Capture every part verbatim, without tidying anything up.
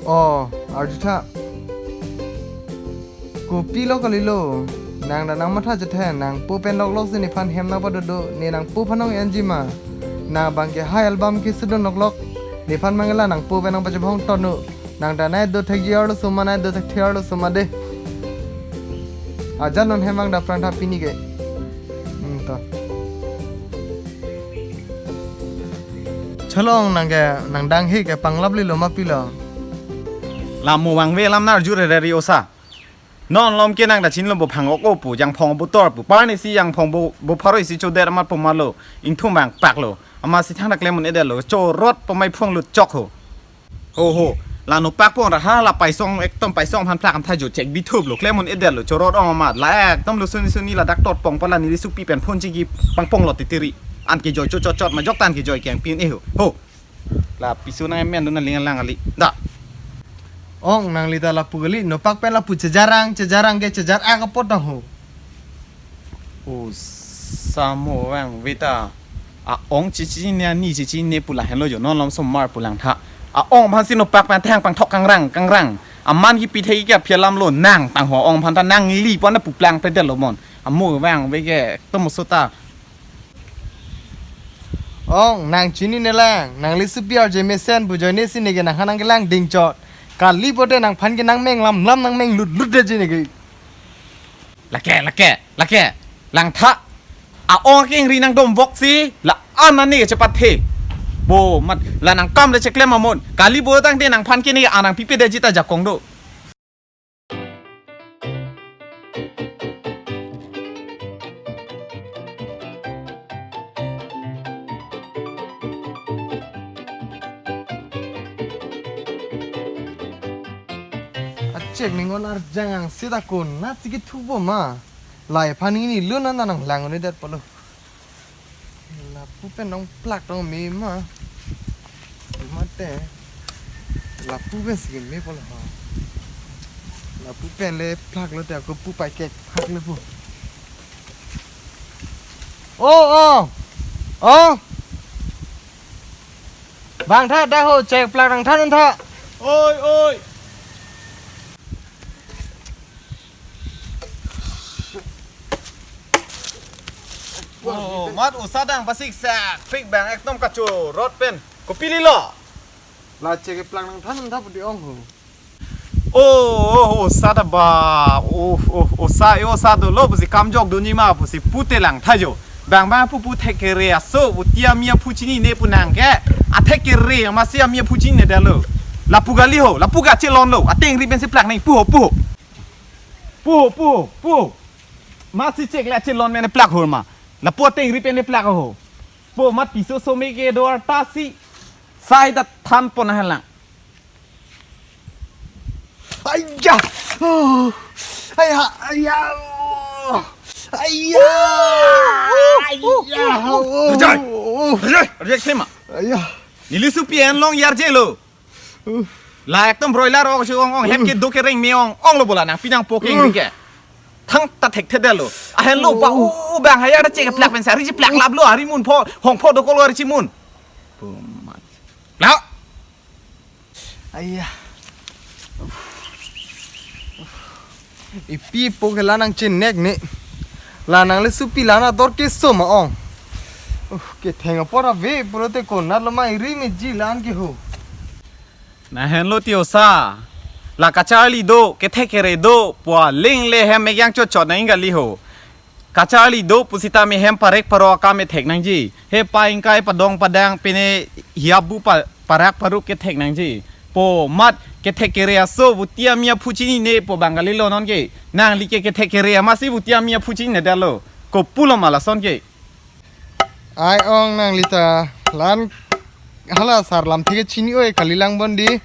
Oh, arjutha. Kopilo kalilo. Nang dak nangmatha chethe, nangpo pen loklok si nephan hem nangpadodo, ne nangpo aphan ong enji ma. Nang abang ke ha album ke sudon loklok, nephan mangela nangpo pen nangpachebhong tono. Nang dak nai do thekji arlo soma, nai do thekthe arlo soma de. Ajan non hem vangdapran tha pini ke. Hmm, to. Chalo ong, nang ke, nang dang he ke panglaplilo ma pilo. La mo vangve alam nang arjure re ri osa. Non malom ke nang dak chinilo bo phang ok o pu, jangphong bo tor pu. Parni si jangphong bo, bo pharo isi chodet amat po malo. Ingthum vangpaklo. Amatsi thangta klem un-edetlo. Chorot pamai phonglut chok ho. Ho ho. La nopak pon ra ha la paisong ekdom paisong aphan plak amtha jo chek bithuplo, klem un-edetlo. Chorot ong amat. La ekdom lo suni suni ladak tot pong pala neli supi pen phone chingki pangponglo titiri. An ke joi chot chot chot majok tan ke joi keng pin e ho. Ho. La piso nang emen dun aling alang ali. Da. Ong nangli ta lapu kali, nopak pen lapu chejarang, chejarang ke chejar ak apot tang ho. O samo vangve ta. A-ong chechinine, ani chechinine pu lahenlo jo, non malom somar pu langtha. A-ong aphan si nopak pen thang pangthok kangrang, kangrang. Aman kipi thek ke aphi alamlo, nang tang ho a-ong aphan ta, nangli pon na puplang pedetlo mon. Amo vangve ke ekdom oso ta. Ong, nang chinine lang, nangli supi arje mesen pu ajoine si ne ke nangha nang kelang dingchot. Kali pote nangphan ke nangmeng lam lam nangmeng lut lut de ji ne ke. Lake, lake, lake. Langtha. A-ong akengri nangdom vok si, la an ani ke chepathe. Bo mat, la nangkam le cheklem amon. Kali bo tangte nangphan ke ne anang pipe de ji ta jakong do. Achek ningon arjang ang sita konatsi kethupo ma. Laiphan neli lun an nang lang un-edet polo. Lapu pen nangplak tong me ma. Mate. Lapu pen si me polo ha. Lapu pen le plaklo te ako pu pai kek plaklo pu. Oh, oh. Oh. Bang tha dak ho chek plak nangthan un tha. Oi, oi. Oh, mat osa dang pasik sak, pik bang ekdom kachorot pen. Kopililo? La chek plak nangthan un tha pu di ong ho. Oh, oh, osa da ba. Oh, oh, osa, eh, osa dolo pusi kamjok dunji ma pusi pute langtha jo. Bang bang pu pu thek kere aso, puti ami aphu chinine pu nang ke. Athek kere amatsi ami aphu chininedetlo. Lapu kali ho, lapu kachelonlo. Atengri pensi plak nang pu ho, pu ho. Pu ho, pu ho, pu ho. Amatsi chek le chelon mene plak ho ma. Lapu atengri pen le plak ho. Po mat piso some kedo arta si. Sai ta than pon ahelang. Aiya! Oh! Aiya! Aiya! Oh! Aiya! Aiya! Oh! Rejai! Rejai! Rejai, klema. Aiya! Neli supi en long yarjelo. Uh. La ekdom broiler ong si ong ong, hem kedo kereng me ong onglo bola nang pinang poking rike. Thangta thekthedetlo. Ahenlo ba u bang hayar chek plak pen sari plak laplo, ari mun pho hong pho dokolo ari chimun. Pumat. La. Aiya. Ipi po ke la nangchenek ne. La nangli supi la na dor keso ma ong. Uh, ketheng apor ave pulote konatlo ma iri meji la-an ke ho. Nahenlo ti osa. La kacharli do, kethek kere do, pu aling le hem megyang chot chot nang kali ho. Kacharli do pusita me hem parek paro akam ethek nangji. He pa ingkai padong padang pene hiabu pa, parak paruk kethek nangji. Po mat kethek kere aso puti ami aphu chinine po bang kalilo non ke. Nangli ke kethek kere amatsi puti ami aphu chininedetlo. Kopulo ma lason ke. Ai ong nangli ta lan hala sar lamthe ke chini oi kalilang bon di.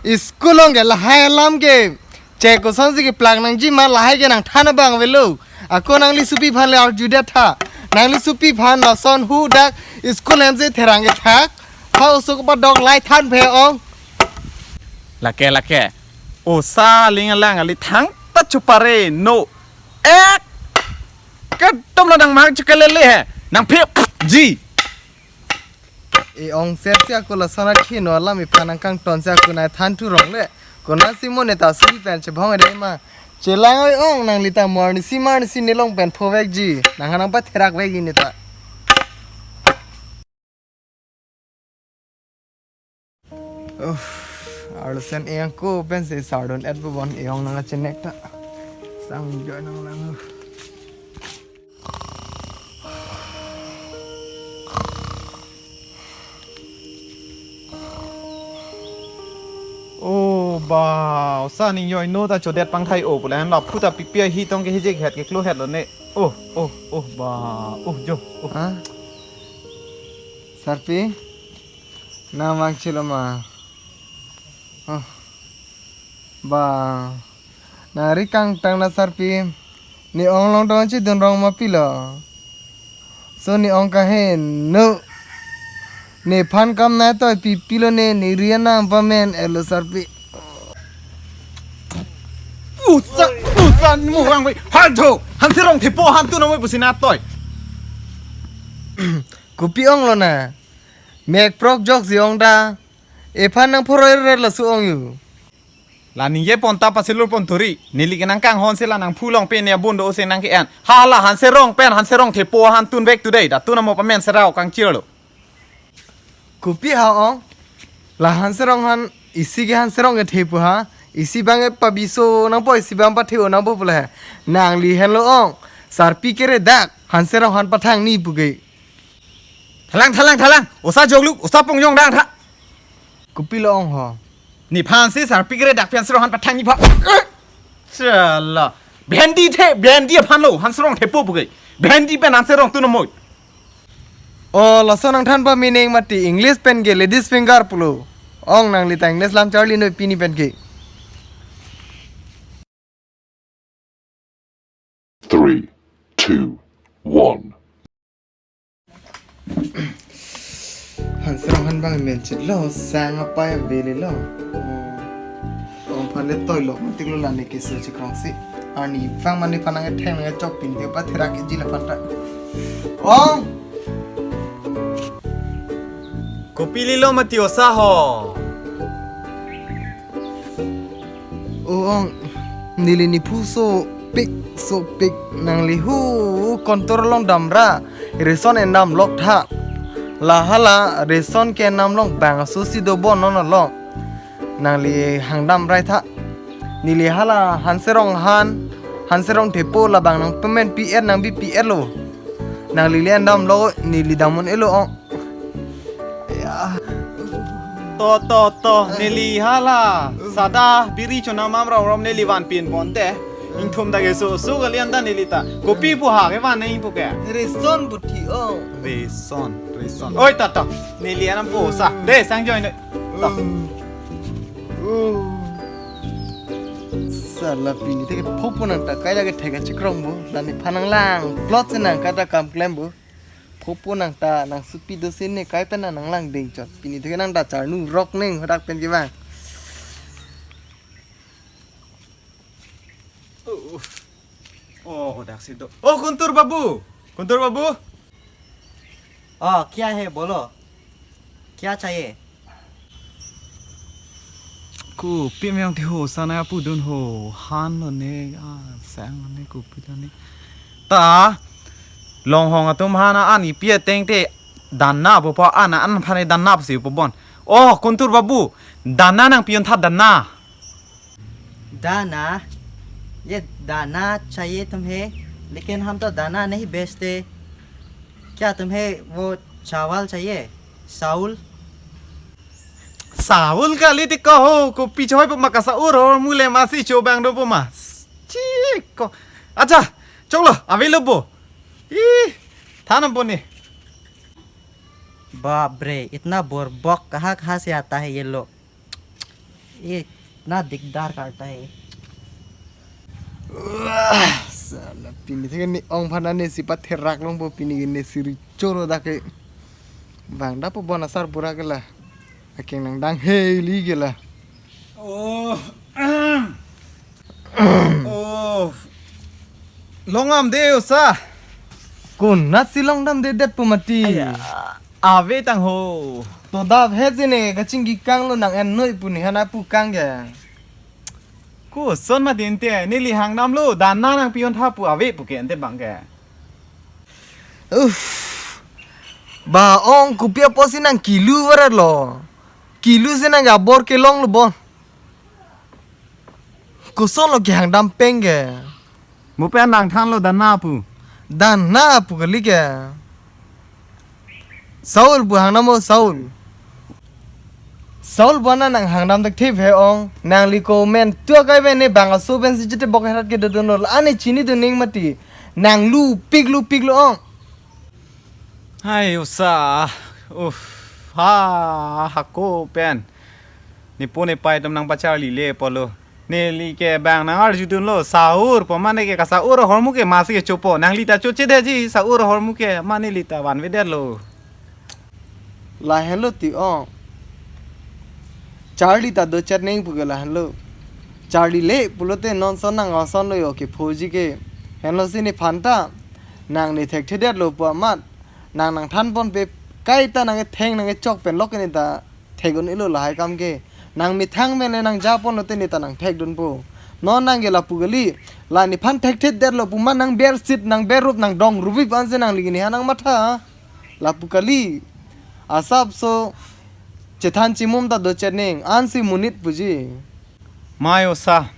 School along ke lahai alam ke chek kosonsi keplak nangji ma lahai ke nangthan abang avelo. Ako nangli supi aphan le arjudet tha. Nangli supi aphan lason hu dak school hem si therang kethak. Ha usuk padok lai than phe ong. Lake lake. Osa aling alang ali thangta chupare no. Ek. Kadom la nang mang chukalele he. Nang phe ji. E-ong sersi ako lason akhei no alam iphan nangkangton si ako nai than thurong le. Konatsi mo ne ta suri pen chebhong ede ma. Chelang oi ong, nangli ta marnisi marnisi nelong pen phovekji. Nang hanang patherak vekji ne ta. Uff, arlosen e-ang ko pensi sardun et bobon e-ong nangkachenek ta. Sang joy nanglang. Oh, ba, osa ning joi no ta chodet pangthai o, pulang laphu ta pipi ahi tong ke hijek het ke klo het lo ne. Oh, oh, oh, ba, oh, jo, oh. Ha? Sarpi? Nang vangchelo ma? Oh. Ba. Nang ri kangtang na Sarpi. Ne-ong longdon chedun rong ma pilo. So ne-ong kaheno. Nephan kam nai toi pi pilo ne, ne ri anam pamen-etlo Sarpi. Usa, usa murang we. Hanto, Hanserong thepo hantu nang we pusi nat toi. Kopi ong lo na. Mek prok jokji ong da. Ephan nang phoroi re laso ong yu. La ningje pon ta pasilur pon thuri. Neli ke nangkanghon si la nangphu longpen ne abun do se nang ke-en. Hala Hanserong pen Hanserong thepo han tunvek today. Da tun amo pamen serau kangchirlo. Kopi ha ong. La Hanserong han isi ke Hanserong ke thepo ha. Isi bang e pabiso nangpo, isi bang pathe-o nangpo pule. Nangli henlo ong. Sarpi kere dak Hanserong han pathang ni puke. Thalang, thalang, thalang. Osa jokluk, osa pongjong dang tha. Kopi lo ong ho. Nephan si Sarpi kere dak pen Hanserong han pathang ni pha. Chala. Bhendi the, bhendi aphan lo, Hanserong thepo puke. Bhendi pen Hanserong tu nomoi. O, laso nangthan pa meaning mati English pen ke ladies finger pulo. Ong nangli ta English lam charli noi pini pen ke. Three, two, one. Hanserong han bang men chit lo, sang apai avele lo. Oh, ong phan le toi lo, matik lo lani ke so chikrong si. Ani phan mani phan nang theng nang chok pin dia pa therak ji la phan ta. Ong. Kopi lilo mati osa ho. O ong, neli nephu sopik sopik nangli hu kontur along damra, reson endam lok tha. La hala reson ke endam lok bang aso si dobon non along. Nangli hangdam rai tha. Neli hala Hanserong han, Hanserong thepo labang nang pemen pi-et nang bi pi-et lo. Nangli le endam lo, neli dam un-elo ong. Ya. To, to, to, neli hala. Sada biri chonam amra rom neli van pin ponte. Ingthum ta ke so, so kalian ta neli ta. Kopi pu ha ke van nang pu ke. Reson buthi ong. Reson, reson. Oi, ta, ta. Neli anam po sa. De, sang join de. Ta. Sala pini te ke phopo nang ta kai lage thega chikrong bo. Lani phan nang lang. Plot se nang kata kam klem bo. Phopo nang ta nang supi do sin ne kai pen nang lang ding chot. Pini thek nang ta charnu rok neng hodak pen ke bang. Oh, oh, dak si do. Oh, Kuntur Babu. Kuntur Babu. Oh, kya hai, bolo. Kya chahiye? Kopi meyang ti ho sana pudun ho han lo ne, ah, sang lo ne kopi lo ne. Ta longhong atum han an ipi ateng te dana bo pa an an phane dana si po bon. Oh, Kuntur Babu, dana nang pion tha dana. दाना, ये दाना चाहिए तुम्हें, लेकिन हम तो दाना नहीं बेचते। क्या तुम्हें वो चावल चाहिए? चावल? Saul kali ti kaho, kopi choi pa maka saul ho mule masi chobang do po ma. Chiko. Acha, choklo, available. Ih, thanam po ni. बाप रे, इतना बोरबक कहाँ कहाँ से आता है ये लोग? ये इतना दिकदार करता है। Wah, sala pini thek ne ong phan ne si patherak long po pini ne si ri choro dak ke. Bang da po bon asar pura ke la. Akeng nang dang hei li ke la. Oh. Oh. Longdam de osa. Konatsi longdam de det po mati. Aya. Ave tangho. To dap het jine kachingki kanglo nang en noi pu ne hana pu kang ke. Koson ma din te neli hangdamlo dana nang pion tha pu ave pu ke ante bang ke. Uff. Ba ong kopi apotsi nang kilu varet lo. Kilu si nang abor kelonglo bon. Kosonlo kehangdam peng ke. Mo pen nang thanlo dana pu. Dana pu kali ke. Saul pu hangdam o Saul. Saul pu ana nang hangdam dak thip he ong. Nangli komentu akai pen ne bang aso pensi chete bok herat ke dodun lo. Ani chinidun ning mati. Nang lupik lupik lo ong. Hai osa. Uff. Ha hako pen. Nepo nepei atum nang pacharli le pulo. Neli ke bang nang arjudunlo, saur pu mane ke ka saur ahormu ke masi ke chopo. Nangli ta chochedetji saur ahormu ke, mane neli ta vanvedetlo. Lahenlo ti ong. Charli ta dochet ning pu ke lahenlo. Charli le pulote non son nang ason lo yo ke phoji ke. Henlo si nephan ta. Nang ne thekthedetlo pu amat. Nang nang than ponpe kaita nang ketheng nang kechok pen lok ne ta thek un-elo lahai akam ke. Nang methang pen le nang ja ponlote ne ta nang thekdunpo. Non nang ke lapu kali. La nephan thekthedetlo pu ma nang bersit nang berup nang dong rubi panse nangli ke ne ha nang matha. Lapu kali. Asapso chethan chimum ta dochet ning ansi monit puji. Mai osa.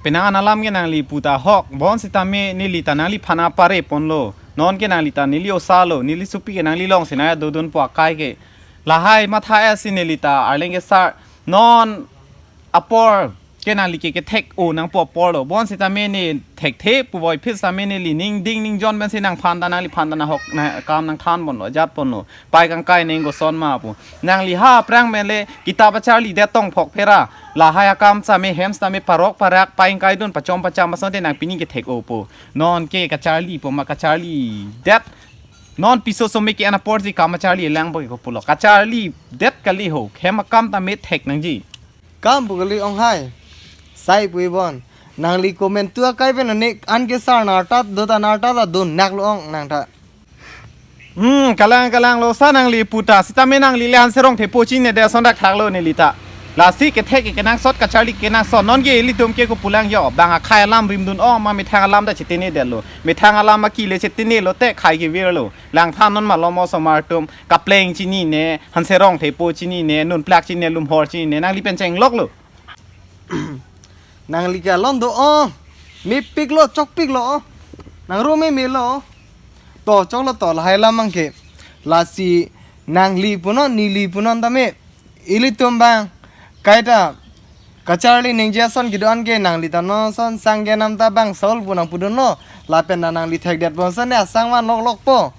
Penang an alam ke nangli pu ta hok. Bonsitame neli ta nangliphan apare ponlo. Non ke nangli ta neli osa lo. Neli sopi ke nangli longsi nang dodunpo akai ke. Lahai matha esi neli ta arleng ke sar. Non apor ke nangli ke kethek-o nangpo apor lo. Bonsitame ne thekthe puvoiphit sitame neli ning ding ning jon pensi nangphan ta nangliphan ta nang hok nang kam nang than ponlo, jat ponlo. Pei kangkai ning koson ma pu. Nangli ha aphrang pen le kita pacharlidet tong phok phera. Lahai akam sitame hem sitame parok parak pei kangkaidun pachom pacham asonte nang pini kethek-o pu. Non ke kacharli pu ma kacharlidet. Non piso some ke ana porsi kam kacharli lang po ke ko pulo. Kacharlidet kali ho. Hem akam tame thek nangji. Kam pu kali ong hai. Sai pu ibon. Nangli komentu akai pen ne an ke sar na artat do ta na artat ta dun naklo ong nang ta. Hmm, kalang kalang lo sa nangli pu ta. Sitame nangli le Hanserong thepo chinine de son dak thaklo neli ta. Lasi kethek ke kenangsot kacharli kenangsot non ke ilitum ke ko pulang yo. Bang akhei alam rimdun ong ma methang alam ta chetinedetlo. Methang alam ma kile chetinelote khei kevirlo. Langthan non malom osomar atum kapleng chinine, Hanserong thepo chinine, nunplak chinine, lumhor chinine, nangli pen chengloklo. Nangli ke alon do o, mepiklo, chokpiklo o, nang ro memelo o. To, choklo to, lahai alam abang ke. Lasi nangli punon, neli punon tame. Ilitum abang, kaita, kacharli ningje ason kedo-an ke nangli ta non son sang ke nam ta bang Saul pu nang pudunlo, lapen na nangli thekdet ponson ne asang van loklokpo.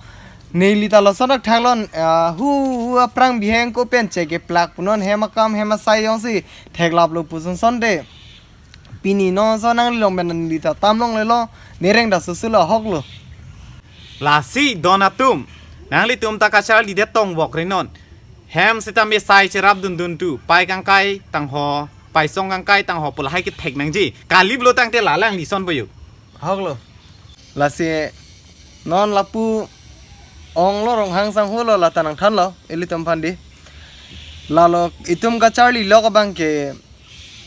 Neli ta lason dak thaklon, ah, hu, hu aphrang biheng ko pen che keplak punon hem akam hem asai jongsi theklaplo puson sonde. Pini non son nangli long pen neli ta tam longlelo, nereng ta susulo ahoklo. Lasi don atum, nanglitum ta kacharlidet tong vok rinon. Hem sitame sai cherap dundun tu, pei kangkai tangho, pei song kangkai tangho pu lahai kethek nangji. Kaliplo tangte lalang lison boyu. Ahoklo. Lasi non lapu onglo Ronghang sangho lo la ta nangthanlo, ilitum aphan di. Lalo itum kacharlilok abang ke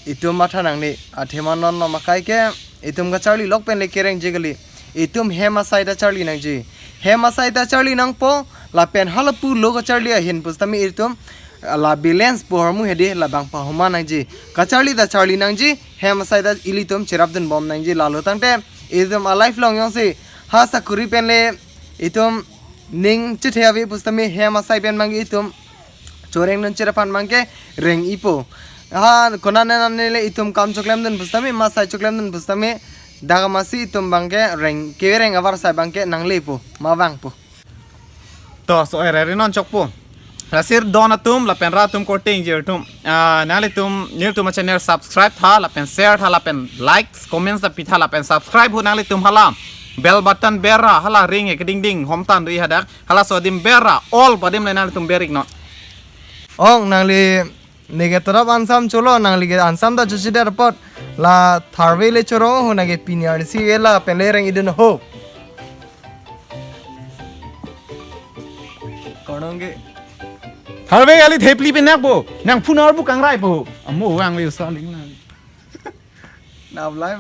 itum matha nangne, athema non lo makai ke, itum kacharlilok pen le kerengji kali. Itum hem asai ta charli nangji. Hem asai ta charli nangpo, lapen halapu lo kacharli ahin pusitame itum, la balance pu ahormu hedi, labang pahoma nangji. Kacharli ta charli nangji, hem asai ta ilitum cherap dunbom nangji lalo tangte, itum a life long jongsi, ha sakuri pen le, itum ning chethe ave pusitame hem asai pen abang itum, choreng non cherap aphan abang ke reng-ipo. Ha, konane nane le itum kam choklem dun pusitame, masai choklem dun pusitame, dak masi itum abang ke reng, kereng avar sai abang ke nanglepo, ma vangpo. To, so ere rinon chokpo. Lasi don atum, lapen rat atum korte ingjir atum. Ah, nanglitum, nelitum channel subscribe tha, lapen share tha, lapen likes, comments ta pi tha, lapen subscribe ho nanglitum hala. Bell button bera, hala ring ek ding ding, homtan dui hadak. Halaso adim bera, all pu adim le nanglitum ber-iknon. Ong nangli neke torap ansam cholo nangli ke ansam ta chochidet apot la tharve le choro ho nangke pini arnisi vela pen le reng-idun ho. Tharve kali, thepli penak po. Nang phunor bu kangrai po. Amo vangve usa aling na. Nap lai.